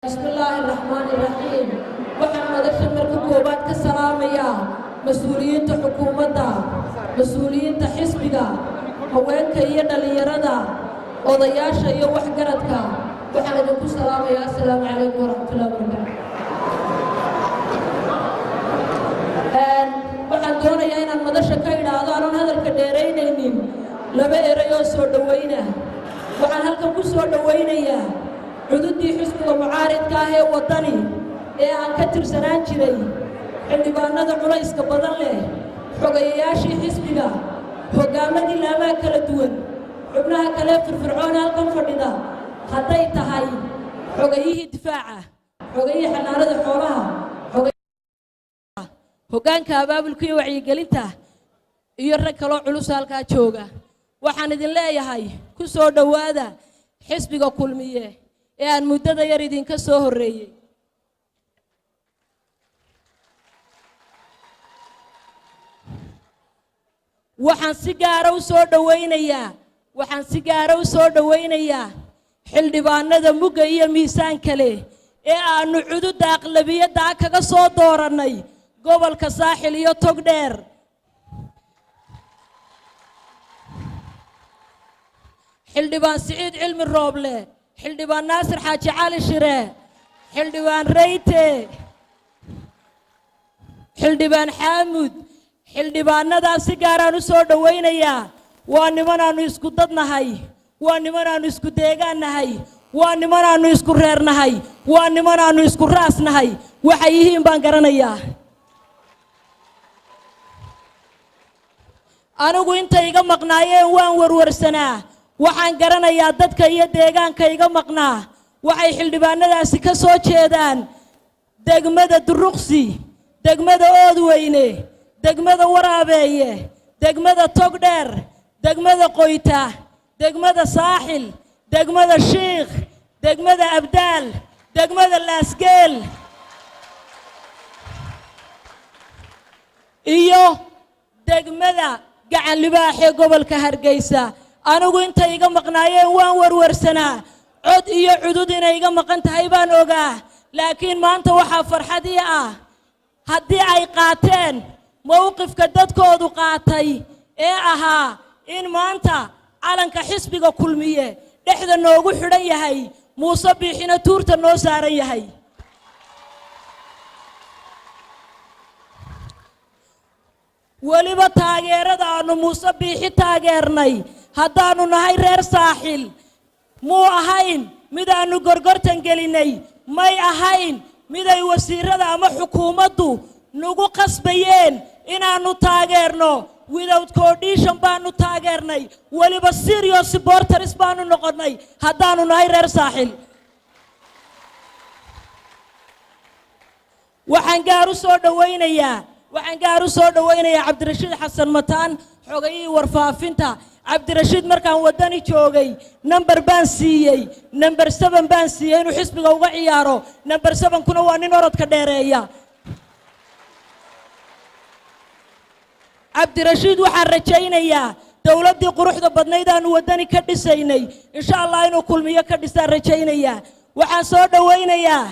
Bismillaahi raxmaani raxiim. Waxaan madasha marka koowaad ka salaamayaa mas-uuliyiinta xukuumadda, mas-uuliyiinta xisbiga, haweenka iyo dhallinyarada, odayaasha iyo waxgaradka. Waxaan idinku salaamayaa assalaamu calaykum waraxmatullahi wabarakaatu. Waxaan doonayaa inaan madasha ka idhaahdo, anoon hadalka dheeraynaynin, laba eray oo soo dhowayna. Waxaan halkan ku soo dhowaynayaa cududii xisbiga mucaaridka ah ee Waddani ee aan ka tirsanaan jiray, xildhibaanada culayska badan leh, xogayayaashii xisbiga, hoggaamadii laamaha kala duwan, xubnaha kale firfircoon halkan fadhida, hadday tahay xogayihii difaaca, xogayihii xanaanada xoolaha, hoggaanka abaabulka iyo wacyigelinta, iyo rag kaloo culus halkaa jooga. Waxaan idin leeyahay, ku soo dhowaada xisbiga Kulmiye ee aan muddada yar idinka soo horreeyey. Waxaan si gaara u soo dhowaynayaa, waxaan si gaara u soo dhowaynayaa xildhibaanada mugga iyo miisaanka leh ee aannu cududda aqlabiyaddaa kaga soo doorannay gobolka Saaxil iyo Togdheer. Xildhibaan Siciid Cilmi Rooble, Xildhibaan Naasir Xaaji Cali Shire, Xildhibaan Reyte, Xildhibaan Xaamud. Xildhibaanadaa si gaaraan u soo dhowaynayaa. Waa nimanaannu isku dadnahay, waa nimanaannu isku deegaannahay, waa nimanaannu isku reernahay, waa nimanaannu isku raasnahay. Waxay yihiin baan garanayaa. Anigu intay iga maqnaayeen waan warwarsanaa. Waxaan garanayaa dadka iyo deegaanka iga maqnaa. Waxay xildhibaanadaasi ka soo jeedaan degmada Duruqsi, degmada Oodweyne, degmada Waraabeeye, degmada Togdheer, degmada Qoyta, degmada Saaxil, degmada Shiikh, degmada Abdaal, degmada Laasgeel iyo degmada Gacan Libaaxee gobolka Hargeysa. Anigu intay iga maqnaayeen waan warwarsanaa, cod iyo cudud inay iga maqan tahay baan ogaa, laakiin maanta waxaa farxad ii ah haddii ay qaateen mowqifka dadkoodu qaatay ee ahaa in maanta calanka xisbiga Kulmiye dhexda noogu xidhan yahay, Muuse Biixina tuurta noo saaran yahay. Weliba taageerada aannu Muuse Biixi taageernay haddaannu nahay reer Saaxil muu ahayn midaannu gorgortan gelinnay, may ahayn miday wasiirada ama xukuumaddu nagu qasbayeen inaannu taageerno. Without condition baannu taageernay, weliba serious supporters baannu noqonnay haddaannu nahay reer Saaxil. Waxaan gaar u soo dhowaynayaa, waxaan gaar u soo dhowaynayaa Cabdirashiid Xasan Mataan, xogayihii warfaafinta. Cabdirashiid markaan Waddani joogay number baan siiyey, number 7 baan siiyey inuu xisbiga uga ciyaaro. Number 7-kuna waa nin orodka dheereeya. Cabdirashiid waxaan rajaynayaa dowladdii quruxda badnayd aanu Waddani ka dhisaynay insha Allah inuu Kulmiyo ka dhisaan rajaynayaa. Waxaan soo dhowaynayaa,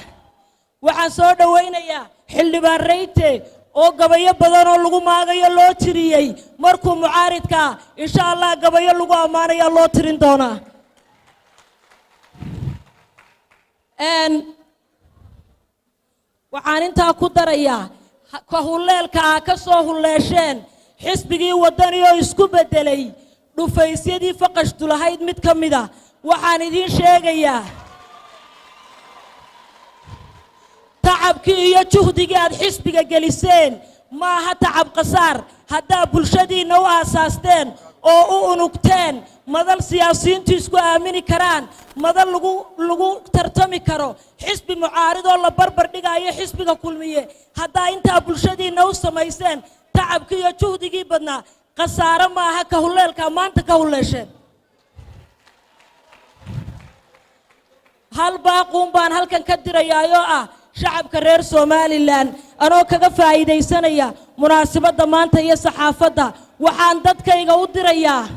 waxaan soo dhowaynayaa Xildhibaan Reyte oo gabayo badan oo lagu maagayo loo tiriyey. Markuu mucaaridkaa insha Allah gabayo lagu ammaanayaa loo tirin doonaa. Waxaan intaa ku darayaa ka hulleelka ah ka soo hulleesheen xisbigii Waddani oo isku beddelay dhufaysyadii faqashtu lahayd mid ka mida. Waxaan idiin sheegayaa, tacabkii iyo juhdigii aad xisbiga geliseen maaha tacab khasaar. Haddaa bulshadiinna u aasaasteen oo u unugteen madal siyaasiyiintu isku aamini karaan, madal lagu tartami karo, xisbi mucaaridoo la barbar dhigaayo xisbiga Kulmiye, haddaa intaa bulshadiinna u samayseen, tacabkii iyo juhdigii badnaa khasaare maaha ka hulleelkaa maanta ka hulleesheen. Hal baaquun baan halkan ka dirayaayoo ah shacabka reer Somalilan, anoo kaga faa'iidaysanaya munaasabadda maanta iyo saxaafadda. Waxaan dadkayga u dirayaa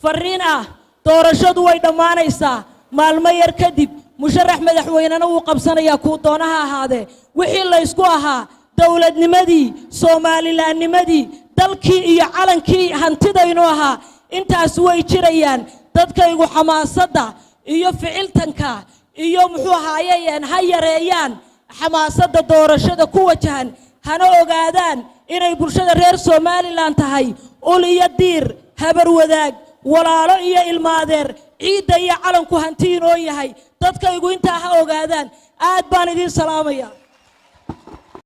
fariin ah: doorashadu way dhammaanaysaa maalmo yar kadib. Musharax madaxweynena wuu qabsanayaa, kuu doonaha ahaadee. Wixii laysku ahaa, dowladnimadii, Somalilandnimadii, dalkii iyo calankii hantidaynu ahaa, intaas way jirayaan. Dadkaygu xamaasadda iyo ficiltanka iyo muxuu ahaayeen ha yareeyaan, xamaasadda doorashada ku wajahan hana ogaadaan inay bulshada reer Somaliland tahay ul iyo diir, habar wadaag, walaalo iyo ilmaadeer, ciidda iyo calanku hanti inoo yahay. Dadkaygu intaa ha ogaadaan. Aad baan idiin salaamaya.